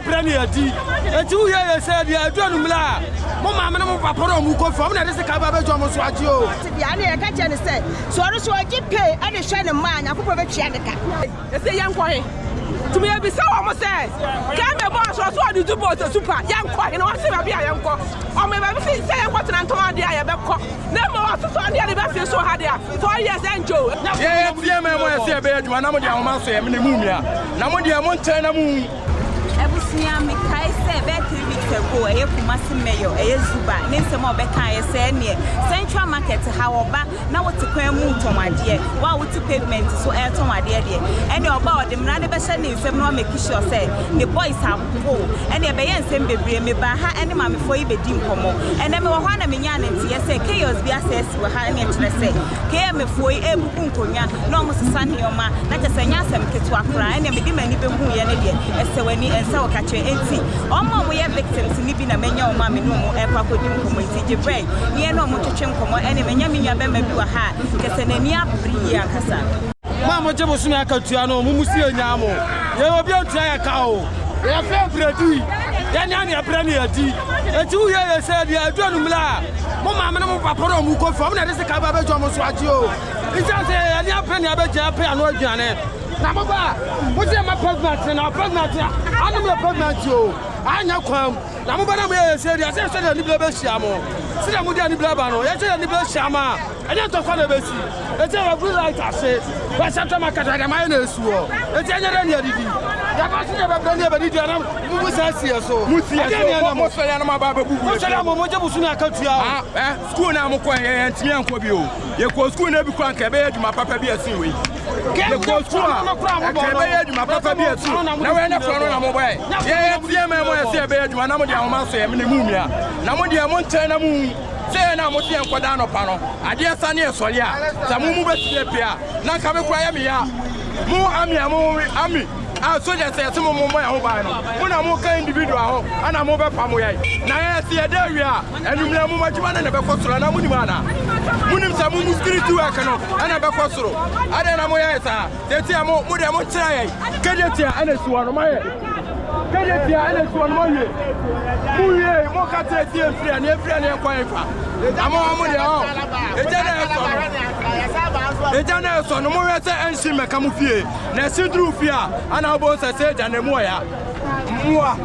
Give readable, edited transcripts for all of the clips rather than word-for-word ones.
Brɛ ne adi. Enti woyɛ yɛ sɛ deɛ ɛdu anummerɛ a, mo maame ne mo papa na ɔmo kɔ fie, ɔmo na ɛde sika ba bɛgye ɔmo so agye o. Tebea ne yɛka kyerɛ no sɛ, sɛ ɔno nso ɔgye pay de hwɛ ne mma a, Nyankopɔn bɛtua ne ka. Ese yɛnkɔ he? Nti mebisa wɔn sɛ, KMA bɔɔ so ɔso ɔde du bɔɔ sɛ super, yɛnkɔ he? Na wɔse baabi a yɛnkɔ. Ɔmo baabi se sɛ yɛnkɔ tena ntɔn adeɛ a yɛbɛkɔ. Na mmom ɔsosɔ adeɛ de bɛfee so ha deɛ a, 4 years ɛnkyɛ o. Yɛ yɛ tie mɛ mo yɛ sɛ yɛbɛyɛ adwuma na mo de ahoma so yɛ mene mu mia na mo deɛ mo nkyɛn na mo hu. Abusua, mekae sɛ bɛyɛ 3 weeks ago, ɛyɛ Kumasi mayor, ɛyɛ Zuba ne nsɛm a ɔbɛka yɛ sɛ ɛneɛ Central Market ha, ɔba na wote kwan mu tɔn adeɛ, wo a wote pavement so ɛretɔn adeɛ deɛ, ɛneɛ ɔba a, ɔde mmara no bɛhyɛ ne nsɛm na wamake sure sɛ ne boys apo. Ɛneɛ ɛbɛyɛ nsɛm bebree. Mebaa ha ɛne maamefoɔ yi bɛdi nkɔmmɔ. Ɛnɛ mewɔ hɔ a na menyaa ne nteɛ sɛ chaos bi asɛ asi wɔ ha. Ɛneɛ kyerɛ sɛ KMA foɔ yi ɛrebubu nkonnwa na ɔmo sesa nneɛma na kyerɛ sɛ ɛnyɛ asɛm ketewa koraa. Ɛneɛ mede m'ani bɛhuuiɛ no deɛ, ɛsɛ w'ani ɛnsɛ wo ka kyerɛ. Enti ɔmo a ɔmo yɛ victims ne bi na manya ɔmo a me ne ɔmo ɛkɔ akɔdi nkɔmmɔ. Nti gye brɛ ne yɛn ne ɔmo twetwe nkɔmmɔ. Ɛne manya me nua bɛrima bi wɔ ha a kyerɛ sɛ n'ani abere yie ankasa. Mo a mogye bosome akatua no, mo mu si yɛnyaa mo. Yɛyɛ obi antua yɛ ka o. Yɛfɛ brɛdi, yɛne ane ɛbrɛ ne adi. Enti woyɛ yɛ sɛ deɛ ɛdu anummerɛ a, mo maame ne mo papa na ɔmo kɔ fie, ɔmo na ɛde sika ba bɛgye ɔmo so agye o. Nti sɛ yɛne apɛ ne abɛgye apɛ ano aduane. Na mo ba, mo sɛ ma pavement na pavement anom yɛ pavement o. Anyɛ kwan mu. Na mo ba na mo yɛ yɛ sɛ deɛ sɛ sɛ anibere bɛhyia mo. Sɛdeɛ mo de anibere ba no, yɛsɛ yɛ anibere hyia mo a, ɛnyɛ ntɔkwa na ɛbɛsi. Eti ɛwɔ blue light ase. Bɛsɛ tɔ market ɛdɛm ayɛ na esu hɔ. Eti ɛnyɛ dɛ ne adidi. Yɛba so deɛ bɛbrɛ ne yɛbɛdidi anam mubu saa si yɛ so. Mo si yɛ Ɛdeɛ ne so ɛnam. mo sɔre anam aba abɛbubu. Mo sɔre mo mo gye bosome akatua o. Ah, school na mo kɔ yɛ yɛntumi ankɔ bi o. Yɛkɔ school na bi kɔ anka ɛbɛyɛ adwuma papa bi ɛsen wei. Yɛkɔ school a ɛka ɛbɛyɛ adwuma papa bi ɛsen na wei ne korɔ no na mo bɔ yɛ. Yɛ yɛ tie mɛ mo yɛ sɛ yɛbɛyɛ adwuma na mo de ahoma so yɛ mene mu mia na mo deɛ mo nkyɛn na mo hu sɛ yɛn na mo te yɛn nkɔda anɔpa no adeɛ sa ne yɛsɔre a, sɛ mo mu bɛtumi apie a, na nka me kora yɛ me ya. Mo ami a mo ami a soldiers yɛsɛ mo mo mmɔ yɛn ho ban no, mo na mo ka individual ho ana mo bɛpa mo yɛn na yɛ sɛ yɛda awie a, anwummerɛ mo adwuma no na bɛkɔ soro anaa? Monim anaa monim sɛ mo mo security work no ɛna bɛkɔ soro? Adɛn na moyɛ saa? Tɛti a mo mo deɛ mo nkyerɛ yɛn Kejetia ɛna esi hɔ no, moayɛ Kejetia ɛna esi hɔ no, moawie, mo wie, mo ka kyerɛ si efiri ɛne efiri ɛne ɛkɔ ɛfa ama wɔn. Mo deɛ ɔ egya na ɛsɔ no, egya na ɛsɔ no, mo hwɛ sɛ ɛnhye mmɛka mo fie na ɛsi duru fie a ana wobɔ nsɛ sɛ egya na emu ɔya mmoa.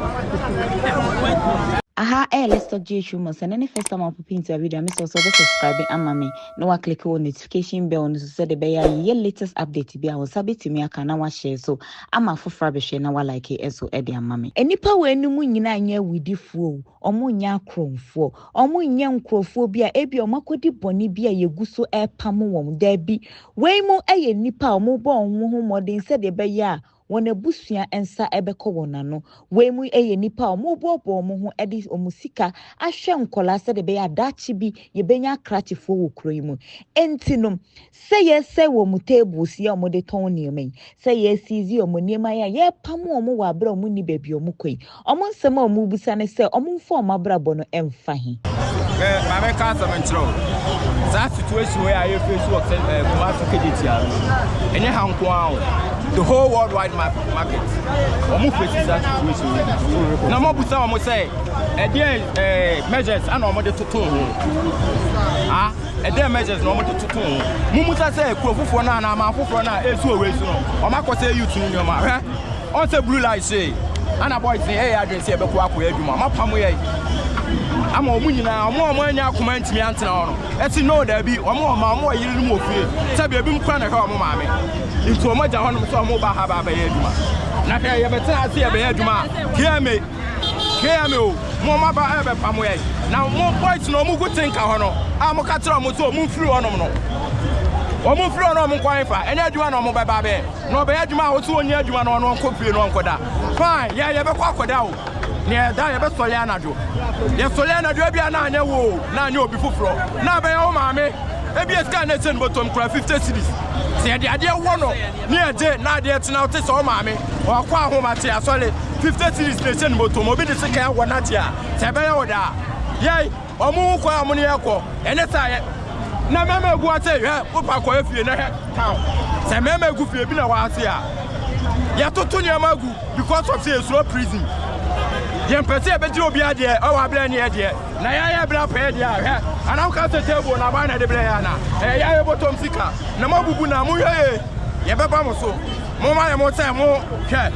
Aha ɛyɛ Let's Talk GH Rumors. Ɛno ne first time a wopop into a video a, mesɛ sɛ wobɛsubscribe ama me na waclick wɔ notification bell no so sɛde ɛbɛyɛ a yɛyɛ latest update bi a, wo nsa bɛtumi aka na wahyɛ so ama afoforɔ abɛhwɛ na walike nso de ama me. Nnipa wɔ anim nyinaa nyɛ awudifoɔ o, ɔmo nyɛ akorɔmfoɔ, ɔmo nyɛ nkurɔfoɔ bi a ebi ɔmo akɔdi bɔne bi a yɛgu so ɛrepam wɔn. Daabi, wei mu yɛ nnipa a ɔmo bɔ wɔn ho mmɔden sɛdeɛ ɛbɛyɛ a wɔn abusua nsa bɛkɔ wɔn ano. Wei mu yɛ nnipa a wɔreboaboa wɔn ho de wɔn sika ahwɛ nkɔlaa sɛdeɛ ɛbɛyɛ a daakye bi yɛbɛnya akrakyefoɔ wɔ kuro yi mu. Nti no, sɛ yɛsɛ wɔn tables yi a wɔde tɔn nneɛma yi, sɛ yɛseize wɔn nneɛma yi a, yɛrepam wɔn wɔ abere a wɔn nni baabi a wɔkɔ yi, wɔn nsɛm a wɔrebisa ne sɛ wɔn mfa wɔn abrabɔ no mfa he. Maame, ka asɛm nkyerɛ wo. Saa situation wei a yɛfɛ so wɔ Kumasi Kejetia no, ɛnyɛ ha nko ara o, the whole worldwide market wɔn face saa situation wei. Na mo busa wɔn sɛ ɛdeɛn measures ana wɔn de toto ho ah, ɛdeɛn measures na wɔn de toto ho? Mo musa sɛ kuro foforɔ no anaa aman foforɔ no a ɛsu wɔ wei so no, wɔn akɔ sɛ youth no nneɛma hwɛ ɔn sɛ blue light sei ana boys ne ɛyɛ adwene sɛ yɛbɛkɔ akɔyɛ adwuma, mapam yɛ ama wɔn nyinaa. Wɔn a wɔn anya akoma ntumi antena hɔ no ɛsi no, daabi, wɔn wɔ ma wɔn wɔ yere no mu wɔ fie sɛbi ebi mu kora na ɛhwɛ wɔn maame, nti wɔn agya hɔnom sɛ wɔn ba ha ba abɛyɛ adwuma. Na hwɛ, yɛbɛtena ase yɛbɛyɛ adwuma a, KMA, KMA o, mo ɔmo aba ɛbɛpa mo yɛ. Na mo boys na wɔn gu tinka hɔ no a, mo ka kyerɛ wɔn sɛ wɔn mfiri hɔnom no, wɔn mfiri hɔ no, wɔn nkɔ afa ɛnyɛ adwuma na wɔn bɛba abɛyɛ na ɔbɛyɛ adwuma a wɔsi wɔn nyɛ adwuma na ɔno ɔnkɔ fie na ɔnkɔda. Fine, yɛ yɛbɛkɔ akɔda o, nea ɛda yɛbɛsɔre anadwo, yɛsɔre anadwo, ebia na anyɛ wo o, na anyɛ obi foforɔ, na abɛyɛ wo maame. Ebi sika na ɛhyɛ no bɔtɔm kura 50 cedis, sɛ yɛde adeɛ wɔ no ne yɛgye na adeɛ tena wote sɛ wo maame ɔkɔ ahoma te asɔre, 50 cedis na ɛhyɛ no bɔtɔm, obi de sika wɔ n'akyi a, sɛ ɛbɛyɛ wo daa yɛi ɔmo ho kwan a ɔmo ne yɛkɔ ɛne sɛ ayɛ na mmarima egu ase. Hwɛ, wopa kɔyɛ fie na hwɛ town sɛ mmarima egu fie bi na wɔ ase a yɛtoto nneɛma agu because of sɛ yɛsuro prison. Yɛmpɛ sɛ yɛbɛgye obi adeɛ ɛwɔ aberɛ ne yɛdeɛ na yɛayɛ berɛ apɛɛ deɛ a hwɛ anaa woka sɛ table no aban na ɛde brɛ yɛ anaa ɛyɛ yɛayɛ bɔtɔm sika na moabubu na monhwɛ yie yɛbɛba mo so momma yɛ mo sɛ mo hwɛ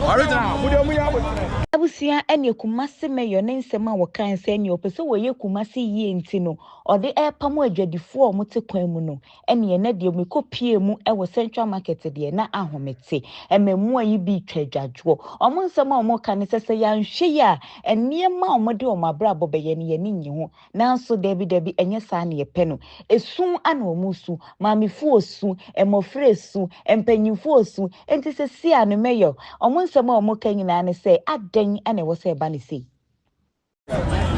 original mo deɛ mo yɛ aboterɛ. Abusua ɛneɛ Kumasi mayor ne nsɛm a wɔkae sɛ ɛneɛ ɔpɛ sɛ wɔyɛ Kumasi yie nti no ɔde repamo adwadifoɔ a wɔte kwan mu no Ɛneɛ na deɛ mekɔ pie mu wɔ central market deɛ na ahomete. Mmaamua yi bi retwa adwadwoɔ. Wɔn nsɛm a wɔreka ne sɛ, sɛ yɛanhwɛ yie a, nneɛma a wɔde wɔn abrabɔ bɛyɛ no, yɛn ani nnye ho. Nanso dabi dabi, ɛnyɛ saa na yɛpɛ no. Esu na wɔresu. Maamefoɔ resu, mmɔfra resu, mpanimfoɔ resu. Enti seesei a no mɛyɛ, wɔn nsɛm a wɔreka nyinaa ne sɛ, adɛn na ɛwɔ sɛ ɛba no sei?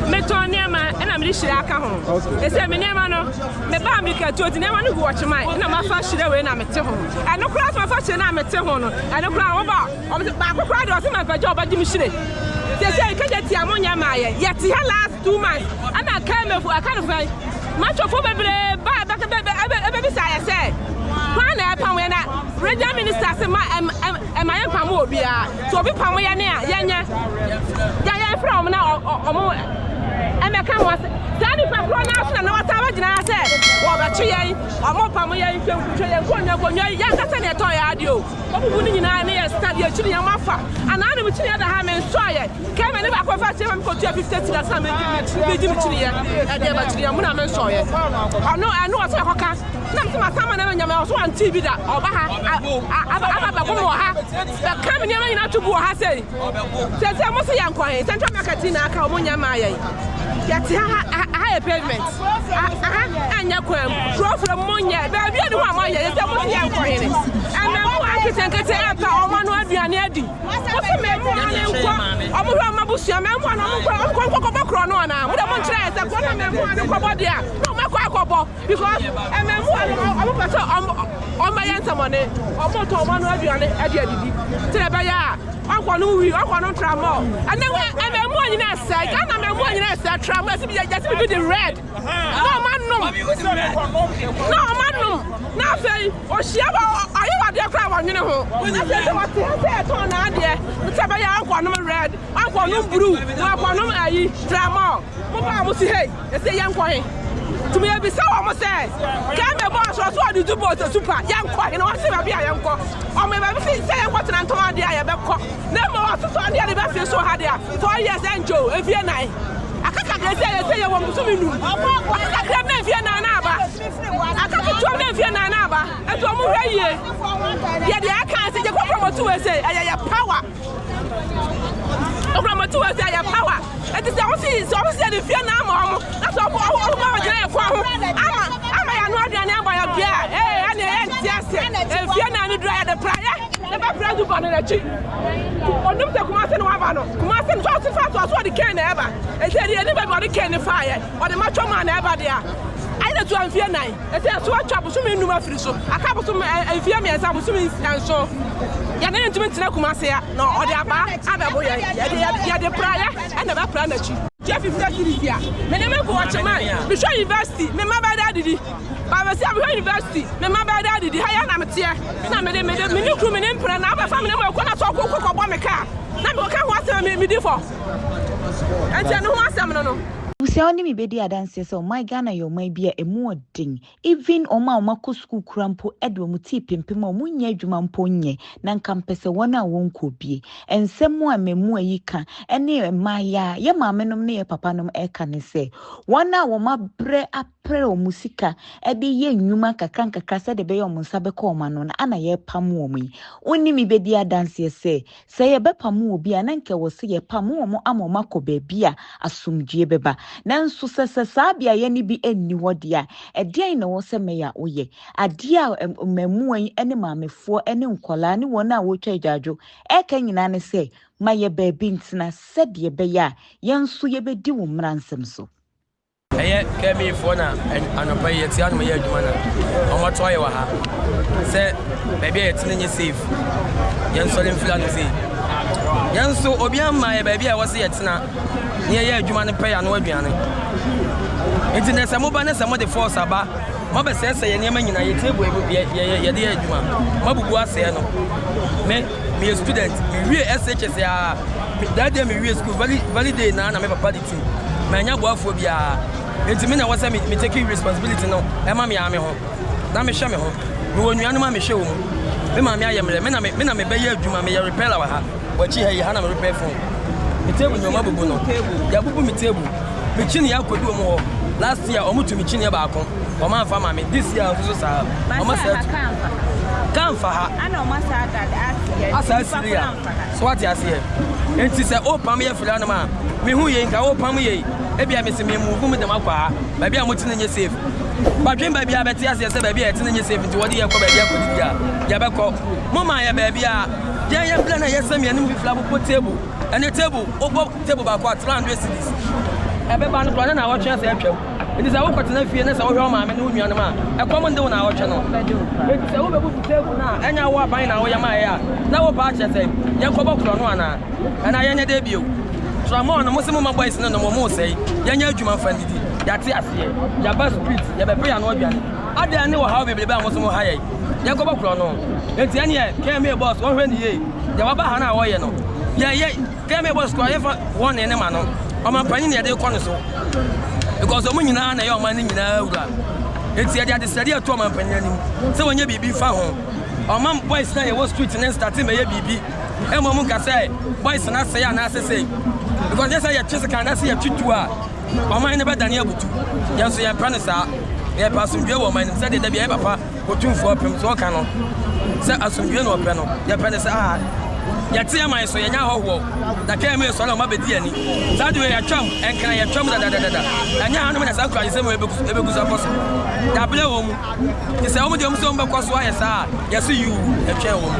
Metɔn nneɛma na mede hyire aka ho. Ɛsɛ me nneɛma no, mebaa mmirikatuo nti nneɛma no gu ɔkyeman na mafa hyire wei na mete ho. Ɛno koraa sɛ mafa hyire no a mete ho no, ɛno koraa wɔba wɔn baako koraa deɛ ɔse mampagya ɔbɛgye me hyire. Sɛsɛ kagya tia mo nyɛ maa yɛ. Yɛte ha last 2 months ɛna kɛmɛfo ɛka no fɛn. Matwofo bebree ba ɛbɛbisa yɛ sɛ kwan na ɛpam yɛ na regional minister se ma ɛma yɛn pam obiara. Sɛ obi pam yɛn a, yɛnyɛ. Yɛ yɛmfrɛ wɔn na wɔn mmɛka ho asɛm. Saa nipa korɔ no ara so na na wɔsan bɛgyina ha sɛ wɔbɛkye yɛn, wɔpam yɛn, hwɛ hwɛ yɛn nkonnwa, nkonnwa yi, yɛn ankasa na yɛtɔn yɛn adeɛ o. Wɔbubu ne nyinaa ne yɛn stand, yɛn kyiniiɛ wɔafa. Anaa na me kyiniiɛ da ha, mensɔeɛ. Kɛmɛ ne baako bɛfa kyiniiɛ ma mekɔtua 50 cedis ansa na megye me kyiniiɛ. Ɛdeɛ ba kyiniiɛ mu na mensɔeɛ. Ɔno, ɛno ɔsɛ yɛkɔka. Na mese masan ma no nyame, ɔso wantee bi da. Ɔba ha, aba aba bɛko me wɔ ha. Bɛka me nneɛma nyinaa to gu wɔ ha sei. Seesei mo se yɛnkɔ he? Central Market yi na aka ɔmo nyɛ maa yɛn. Yɛte ha ha, aha yɛ pavement. Aha ɛnyɛ kwan mu. Kurofrɛ mu mo nyɛ. Baabi a ni hɔ a moayɛ. Seesei mo se yɛnkɔ he ne? Mmɛmoa nketenkete ɛpɛ ɔmo ano aduane adi. Mo se mmɛmoa no nkɔ ɔmo hwɛ ɔmo abusua. Mmɛmoa no ɔmo nkɔ ɔmo nkɔ nkɔbɔ korɔ no anaa? Mo deɛ mo nkyerɛ yɛn sɛ korɔ no mmɛmoa no nkɔbɔ deɛ a na ɔmo akɔ akɔbɔ. Because mmɛmoa no ɔmo pɛ sɛ ɔmo ɔmo bɛyɛ nsɛmɔne, ɔmo tɔn ɔmo ano aduane ɛde adidi sɛdeɛ ɛbɛyɛ a ɔnkɔ nom wii, ɔnkɔ nom tramɔl. Ɛnɛ wɔ mmɛmoa nyinaa ɛsɛe, Ghana mmɛmoa nyinaa ɛsɛe, tramɔl yɛsi bi yɛsi bibi de red na ɔmo anom na ɔmo anom na afei ohyia wɔ ɔyɛ wɔ adeɛ koraa wɔnwene ho. Afei sɛ wɔte ha sɛ ɛtɔn n'adeɛ sɛ ɛbɛyɛ a ɔnkɔ nom red, ɔnkɔ nom blue, na ɔkɔ nom ayi tramɔl. Mo baa mo si hei. Ese yɛnkɔ he? Nti mebisa wɔn sɛ, Kɛmɛ bɔɔ soro so ɔde du bɔɔ sɛ supa, yɛnkɔ he? Na wɔse baabi a yɛnkɔ. Wɔn baabi se sɛ yɛnkɔ tena ntɔn adeɛ a yɛbɛkɔ. Na mmom wɔsosɔ adeɛ de bɛfee so ha deɛ a, 4 years ɛnkyɛ o, mfie nan. Aka kakra sɛ yɛsɛ yɛwɔ bosome num. Aka kakra bi na mfie nan na aba. Aka ketewa bi na mfie nan na aba. Nti wɔn hwɛ yie. Yɛde aka sɛ yɛkɔ promote wei sɛ ɛyɛ yɛ power. Ɔkura wɔ sɛ ɛyɛ power. Eti sɛ ɔsi sɛ ɔsi yɛ de fie na ama ɔmo na sɛ ɔmo ɔmo ba ɔgyina yɛ kɔn ho ama ama yɛ ano aduane abɔ yɛ bia ee ɛna ɛyɛ nti ase efie na ano dura yɛ de pra yɛ ne bɛ pra du ba no n'akyi ɔnum sɛ Kumase no waba no Kumase no sɛ ɔsi fa so ɔso ɔde kɛn na ɛba eti ɛdi ɛni baabi ɔde kɛn ne fa yɛ ɔde matwa mu a na ɛba deɛ ayɛ de to mfie nan eti ɛso atwa bosome nnum afiri so aka bosome mfie 3 bosome 7 yɛne ne ntumi ntena Kumase a na ɔde aba abɛbo yɛn yɛde yɛde pra yɛ ɛna bɛpra n'akyi. Tua 50 cedis a me ne me kɔ ɔkyeman mehwɛ university me mma bɛda adidi baabɛsi a mehwɛ university me mma bɛda adidi ha yɛ na meteɛ na mede mede me ne kuru me ne mpena na abɛfa me ne mu ɛkɔ na sɛ ɔkɔ kɔ kɔbɔ me kaa na mekɔka ho asɛm me medi fɔ ɛnti ɛno ho asɛm no no. Abusua wo ne me bɛdi adanseɛ sɛ ɔman Ghana yɛ ɔman bi a ɛmu ɔden. Even wɔn a wɔakɔ sukuu koraa mpo de wɔn tii pempem a wɔnnya adwuma mpo nyɛ na nka mpɛ sɛ wɔn a wɔnkɔ bie. Nsɛm a mmaamua yi ka ne mmayewa, yɛ maamenom ne yɛ papanom ɛka ne sɛ wɔn a wɔabrɛ apere wɔn sika de yɛ nnwuma nkakra nkakra sɛdeɛ ɛbɛyɛ wɔn nsa bɛkɔ wɔn ano no ana yɛrepam wɔn yi. Wo ne me bɛdi adanseɛ sɛ sɛ yɛbɛpam obi a na nka ɛwɔ sɛ yɛpam wɔn ama wɔn akɔ baabi a asomdwie bɛba. Nanso sɛ sɛ saa beaeɛ no bi nni hɔ deɛ a, ɛdeɛn na ɛwɔ sɛ mɛyɛ a woyɛ? Adeɛ a mmaamua yi ne maamefoɔ ne nkwadaa ne wɔn a wɔretwa agyaadwo ɛreka nyinaa ne sɛ, ma yɛ baabi ntena sɛdeɛ ɛbɛyɛ a yɛn nso yɛbɛdi wo mmara nsɛm so. Ɛyɛ kɛmiifoɔ na anɔpa yi yɛte hanom yɛ adwuma na wɔato ayɛ wɔ ha sɛ baabi a yɛte no nyɛ safe, yɛnsɔre mfiri ano sei. Yɛn nso obiara mmaa yɛ baabi a ɛwɔ sɛ yɛtena na yɛyɛ adwuma no pɛ yɛn ano aduane. Nti na sɛ moba ne sɛ mode force aba mabɛsɛesɛe yɛn nneɛma nyinaa, yɛ table yɛ yɛ yɛde yɛ adwuma, moabubu asɛe no. Me meyɛ student, mewie SHS a. That day me wie school very very day na na me papa de tim. Manya boafoɔ biara. Enti me na ɛwɔ sɛ me me take responsibility no ɛma me ara me ho. Na mehwɛ me ho. Mewɔ nuanom a mehwɛ wɔn mu. Me maame ayɛ mmerɛ. Me na me me na mebɛyɛ adwuma. Meyɛ repairer wɔ ha. Wɔ akyi ha yi, ha na me repair phone. Me table nyɛ wɔn abubu no. Yɛabubu me table. Me kyiniiɛ akɔdu wɔn hɔ. Last year wɔn tu me kyiniiɛ baako. Wɔn amfa ma me. This year nso so saa. Wɔn asa atu. Kaa mfa ha. Asa asiri a. So wate aseɛ? Enti sɛ wopam yɛ firi hanom a, mehu yei nka wopam yei. Ebia mese me move me dem akɔ ha. Baabi a mote no nyɛ safe. Badwen baabi a bɛte aseɛ sɛ baabi a yɛte no nyɛ safe nti wɔde yɛn kɔ baabi akɔdidi a, yɛbɛkɔ. Moma yɛ baabi a yɛn yɛ berɛ na yɛsɛ me anim fifiri abobɔ table. Ɛne table, wobɔ table baako a 300 cedis. Ɛbɛba no koraa na naawɔtwe asɛ atwam. Enti sɛ wokɔtena fie na sɛ wohwɛ wo maame ne wo nuanom a, ɛkɔm nde wo naawɔtwe no. Enti sɛ wobɛbubu table no a, ɛnyɛ wo aban na woyɛ maeɛ a, na wopɛ akyerɛ sɛ yɛnkɔbɔ korɔno anaa? Ɛna yɛnyɛ dɛ bio. Tramol no mose moma boys no nom ɔmo sɛe. Yɛnyɛ adwuma mfa ndidi. Yɛate aseɛ. Yɛaba street yɛbɛpɛ yɛn ano aduane. Adɛn ne ɔhaw bebrebe a mose mo ha yɛn. Yɛnkɔbɔ korɔno. Enti ɛneɛ KMA boss wɔnhwɛ ne yie. Deɛ waba ha no a wɔyɛ no. Yɛyɛ KMA boss koraa yɛmfa wɔne ne ma no. Ɔmanpanyin na yɛde kɔ no so. Because ɔmo nyinaa na ɛyɛ ɔman no nyinaa wura. Enti yɛde adesrɛdeɛ ɛto ɔmanpanyin anim sɛ wɔnyɛ biribi mfa ho. Ɔman boys na yɛwɔ street ne nstate mɛyɛ biribi. Mmom nka sɛ boys no asɛe anaasɛ sei because yɛ sɛ yɛtwe sika anaasɛ yɛtwe tuo a ɔman no bɛdane abutu. Yɛn nso yɛmpɛ no saa. Yɛpɛ asomdwoe wɔ ɔman no mu sɛdeɛ da bi yɛ papa Otumfoɔ pem so ɔka no sɛ asomdwoe na ɔpɛ no. Yɛpɛ no saa. Yɛte yɛn man so, yɛnyɛ ahɔhoɔ. Na KMA sɔre a wɔn abɛdi ani. Saa de wei yɛatwam, Nkran yɛatwam dadadadada. Ɛnyɛ hanom na saa nkurasesɛm wei ɛbɛgu so akɔ so. Yɛabrɛ wɔn mu. Nti sɛ wɔn deɛ wɔn sɛ wɔn bɛkɔ so ayɛ saa a, yɛse yuu, yɛtwɛn wɔn.